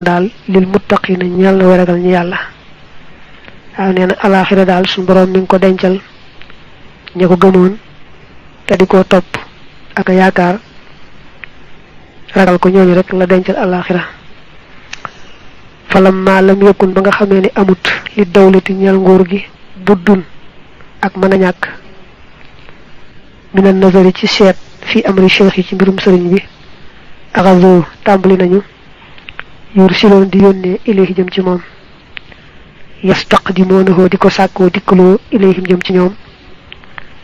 dal lil muttaqina ñal na wéragal ñi yalla waaw neena alakhirah dal sun borom mi ngi ko dencal ñako gëmoon te diko top ak yaakar ragal ko ñooñu rek la dencal alakhirah falam ma lam yakun ba nga xamé ni amut li dawlati ñal ngor gi buddun ak mëna ñak min an-nazari ci seet fi amri cheikh ci mbirum serigne bi agazo tambali nañu yursilon di yonne ilayhi jëm ci mom yastaqdimunahu diko sakko diklo ilayhim jëm ci ñoom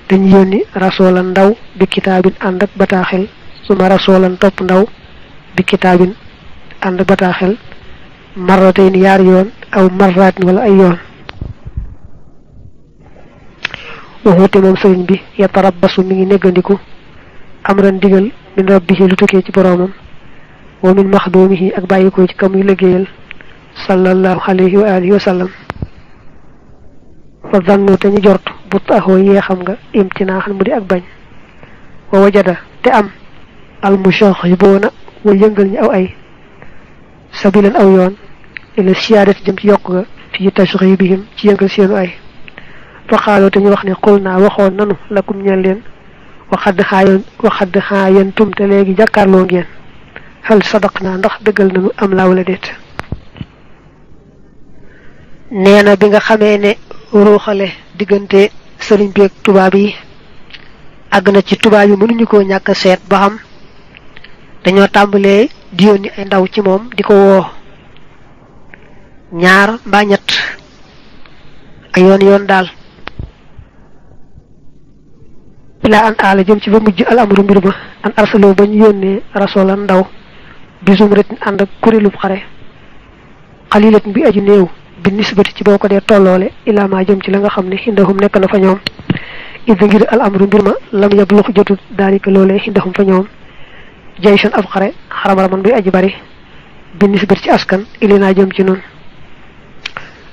dañ yoni rasulan ndaw bi kitabin and ak bataxel suma rasulan top ndaw bi kitabin and bataxel marratayn yar yoon aw marrat wala ay yoon waxote mom serigne bi yatarabbasu mi ngi negandiku amran digal min rabbihi lu tuké ci boromam wa min makhdumihi ak bayiko ci kam yu liggéeyal sallallahu alayhi wa alihi wa sallam fa zannu te ñu jort bu taxo yé xam nga imtinaahan mu di ak bañ wa wajada te am al mushakhibuna wa yëngal ñi aw ay sabilan aw yoon ila siyaadati jëm ci yokk ga fi tashribihim ci yëngal seenu ay fa xaalo te ñu wax ne qulna waxoon nanu lakum ñal leen wa xadd xaayantum te léegi jàkkaarloo ngeen hal sadaqna ndax dëggal nañu am laa wala déet neena bi nga xamee ne ruuxale diggante sëriñ bi ak tubaab yi àgg na ci tubaab yi mënuñu koo ñàkk seet ba xam dañoo tàmbalee di yónni ay ndaw ci moom di ko woo ñaar mbaa ñett ay yoon daal ila an ala jëm ci ba mujj al amru mbir ba an arsalo bañ yónnee rasulan ndaw bisum ret and ak kurelu xare qalilat bi aji neew bi nisbati ci boko de tolloole ila ma jëm ci la nga xamne hindahum nek na fa ñoom id ngir al amru mbir ma lam yablugh jotu dalika lolé hindahum fa ñoom jaysan ab xare xaram bi aji bari bi nisbati ci askan ilina jëm ci non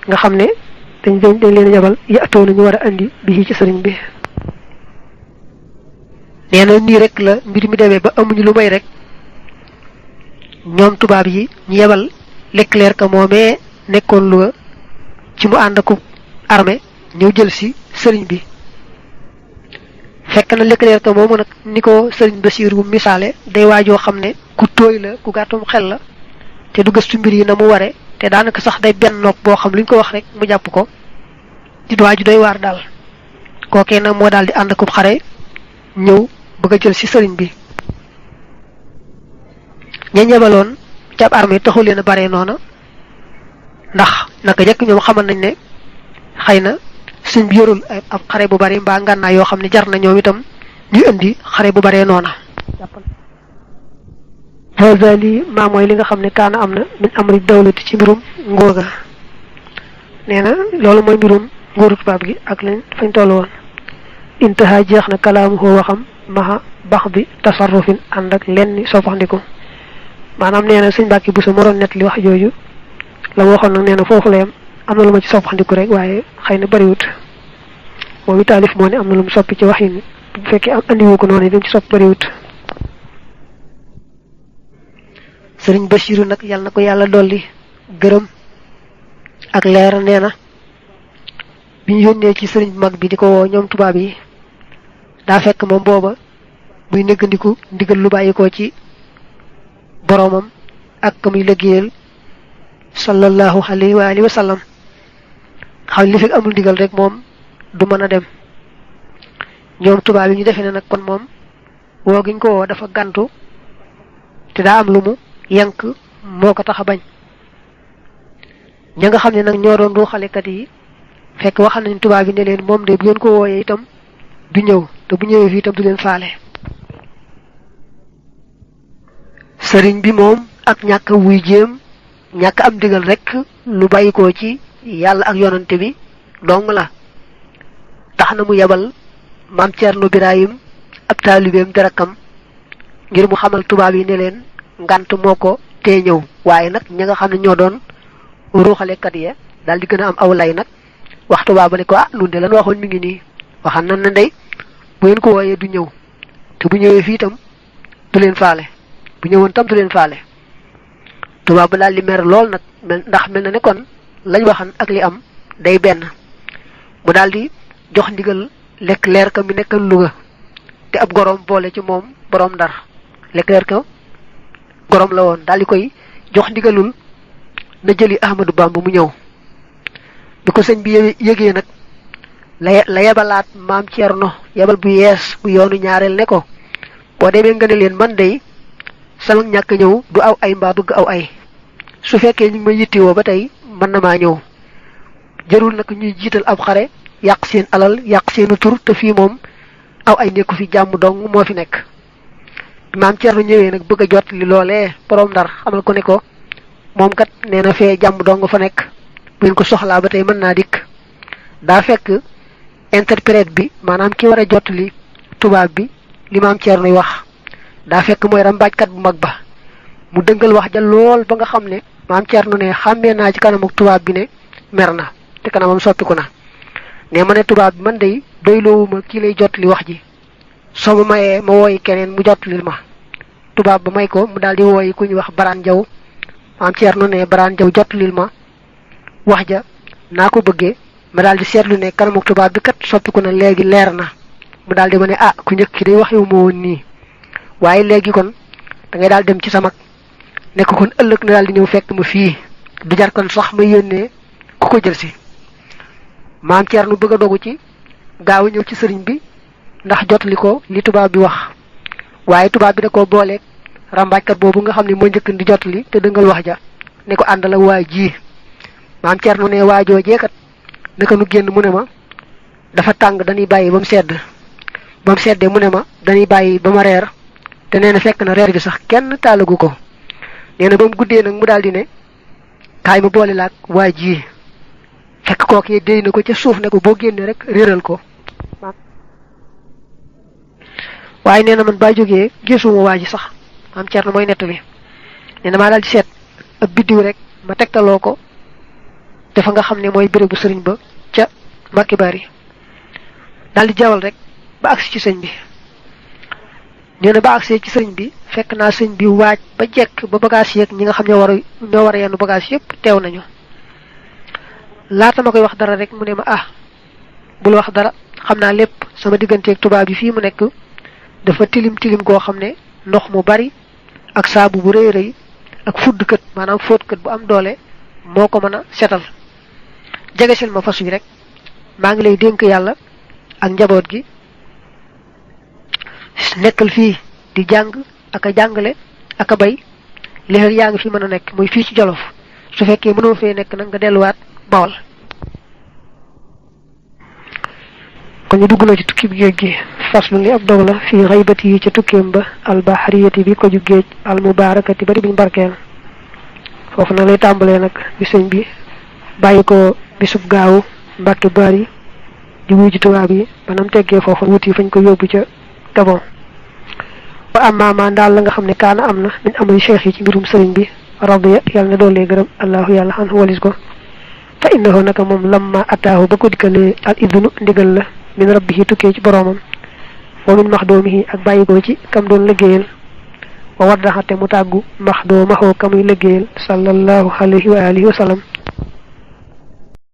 nga xamne dañ leen yabal yaatu ñu wara andi bi ci serigne bi neena ni rek la mbir mi déwé ba amuñu lu may rek ñoom tubaab yi ñu yebal Leclerc ka moomee nekkoon lu ci mu ànd ak armée ñëw jël si sëriñ bi fekk na Leclerc ka moomu nag ni ko sëriñ Basiir bu misaale day waajoo xam ne ku tooy la ku gàttum xel la te du gëstu mbir yi na mu ware te daanaka sax day benn nopp boo xam luñ ko wax rek mu jàpp ko di waaju doy waar daal kookee nag moo daal di ànd ak xare ñëw bëgg a jël si sëriñ bi ñi ñebaloon ci ab armée taxul leen bare noona ndax naka jekk ñoom xamal nañ ne xeyna suñ bi yorul ab xare bu bari mbaa ngànnaa yoo xam ne jar na ñoom itam ñu indi xare bu bare noona hazali ma mooy li nga xam ne kaana am na min amri dawlati ci mbirum nguur ga neena loolu mooy mbirum nguuru tubaab gi ak lañ fañ tollu woon intaha jeex na kalaamu ho waxam maha bax bi tasarrufin ànd ak lenn soppandiku manam neena seigne Mbacke bu sa moron net li wax joju la waxon nak neena fofu la yam amna luma ci soppandiku rek waye xeyna bari wut mo wi talif mo ne amna lum soppi ci wax yi bu fekke am andi wuko non dem ci sopp bari wut serigne Bachir nak yalla nako yalla dolli geureum ak leer neena biñu yonne ci serigne mag bi diko wo ñom tuba bi da fekk mom boba muy neggandiku ndigal lu bayiko ci boromam ak muy liggéeyal sallallahu alayhi wa alihi wa sallam xam li fi amul digal rek mom du mëna dem ñoom tuba bi ñu defé nak kon mom wo giñ ko dafa gantu te da am lumu yank moko taxa bañ ña nga xamne nak ñoo doon ruxale kat yi fekk wax nañ tuba bi ne leen mom de bu ngeen ko woyé itam du ñew te bu ñewé fi itam du leen faalé sëriñ bi moom ak ñàkk wuy jéem ñàkk am digal rek lu bàyyikoo ci yàlla ak yonante bi dong la tax na mu yebal maam Cerno Birahim ab taalibeem derakam ngir mu xamal tubaab yi ne leen ngant moo ko tee ñëw waaye nag ñi nga xam ne ñoo doon ruuxalekat ya daal di gën a am aw lay nag wax tubaab ba ne ko nun de lan waxoon mi ngi nii waxan nan na ndey bu ngeen ko wooyee du ñëw te bu ñëwee fii itam du leen faale bu ñewon tam du len faalé tubaab ba daal di mer lool nag ndax mel na ne kon lañ waxan ak li am day benn mu daal di jox ndigal lekk leer ka mi nekkal Louga te ab gorom boole ci moom borom Ndar lekk leer ka gorom la woon daal di koy jox ndigalul na jëli Ahmadou Bamba mu ñëw bi ko sëñ bi yëgee nag la yebalaat maam Cerno yebal bu yees bu yoonu ñaareel ne ko boo demee nga ne leen man day sama ñàkk ñëw du aw ay mbaa bëgg aw ay su fekkee ñu ngi ma yittewoo ba tey mën na maa ñëw jërul nag ñuy jiital ab xare yàq seen alal yàq seenu tur te fii moom aw ay nekku fi jàmm dong moo fi nekk maam Cerno ñëwee nag bëgg a jot li loolee borom Ndar xamal ko ne ko moom kat nee na fee jàmm dong fa nekk bu ngeen ko soxlaa ba tey mën naa dikk daa fekk interprète bi maanaam ki war a jot li tubaab bi li maam Cerno wax daa fekk mooy rambaajkat bu mag ba mu dëngal wax ja lool ba nga xam ne maam Cerno ne xàmmee naa ci kanam ak tubaab bi ne mer na te kanamam soppiku na ne ma ne tubaab bi man day doyloowuma kii lay jot li wax ji soo ma mayee ma wooyi keneen mu jot lil ma tubaab ba may ko mu daal di wooyi ku ñuy wax Baraan Jaw maam Cerno ne Baraan Jaw jot lil ma wax ja naa ko bëggee ma daal di seetlu ne kanam ak tubaab bi kat soppiku na léegi leer na mu daal di ma ne ku njëkk ki day wax yow moo woon nii waaye léegi kon da ngay daal dem ci sa mag nekk kon ëllëg na daal di ñëw fekk ma fii du jar kon sax ma yónnee ku ko jël si maam Cerno bëgg a dogu ci gaaw ñëw ci sëriñ bi ndax jotali ko li tubaab bi wax waaye tubaab bi da koo booleeg rambaajkat boobu nga xam ne moo njëkk di jotali te dëngal wax ja ne ko àndal ak waa ji maam Cerno ne waajoo jeekat naka nu génn mu ne ma dafa tàng dañuy bàyyi ba mu sedd ba mu seddee mu ne ma dañuy bàyyi ba ma reer te nee na fekk na reer bi sax kenn taalagu ko nee na ba mu guddee nag mu daal di ne kaay ma boole laak waa ji fekk kookee déy na ko ca suuf ne ko boo génnee rek réeral ko waaye nee na man baa jógee gisuma waa ji sax maam Cerno mooy nettali nee na maa daal di seet ab biddiw rek ma tegtaloo ko dafa nga xam ne mooy bérébu sëriñ ba ca Mbàkke Bari daal di jawal rek ba agsi ci sëñ bi nee na ba agsee ci sëriñ bi fekk naa sëñ bi waaj ba jekk ba bagage yeeg ñi nga xam ñoo war a yenn bagage yépp teew nañu laata ma koy wax dara rek mu ne ma bul wax dara xam naa lépp sama digganteeg tubaab bi fii mu nekk dafa tilim tilim goo xam ne ndox mu bari ak saabu bu rëy rëy ak fuddkët maanaam fóotkët bu am doole moo ko mën a setal jegesil ma fas wi rek maa ngi lay dénk yàlla ak njaboot gi nekkal fii di jàng ak a jàngale ak a bay léegi yaa ngi fi mën a nekk muy fii ci Jolof su fekkee mënoo fee nekk nag nga delluwaat Bawol kon ñu dugg na ci tukki bi géej gi faslu li ab dog la fii xaybati yi ca tukkeem ba albahariyati bi ko ju géej almubarakati bari biñ barkeel foofu nag lay tàmbalee nag bi sëñ bi bàyyi ko bisub gaawu Mbàkke Bari di wuy ji tubaab yi manam teggee foofu wuti fañ ko yóbbu ca Gabon wa amma daal la nga xam ne kaana am na min amul cheikh yi ci mbirum sëriñ bi radiya yàlla na doolee gërëm allahu yàlla xan walis ko fa innahu naka moom lamma ataahu ba ko dikkalee al idnu ndigal la min rabbihi tukkee ci boroomam wa min maxdoomihi ak bàyyi ko ci kam doon liggéeyal wa waddaxate mu tàggu maxdoomaxoo kamuy liggéeyal sallallahu alayhi wa alihi wa sallam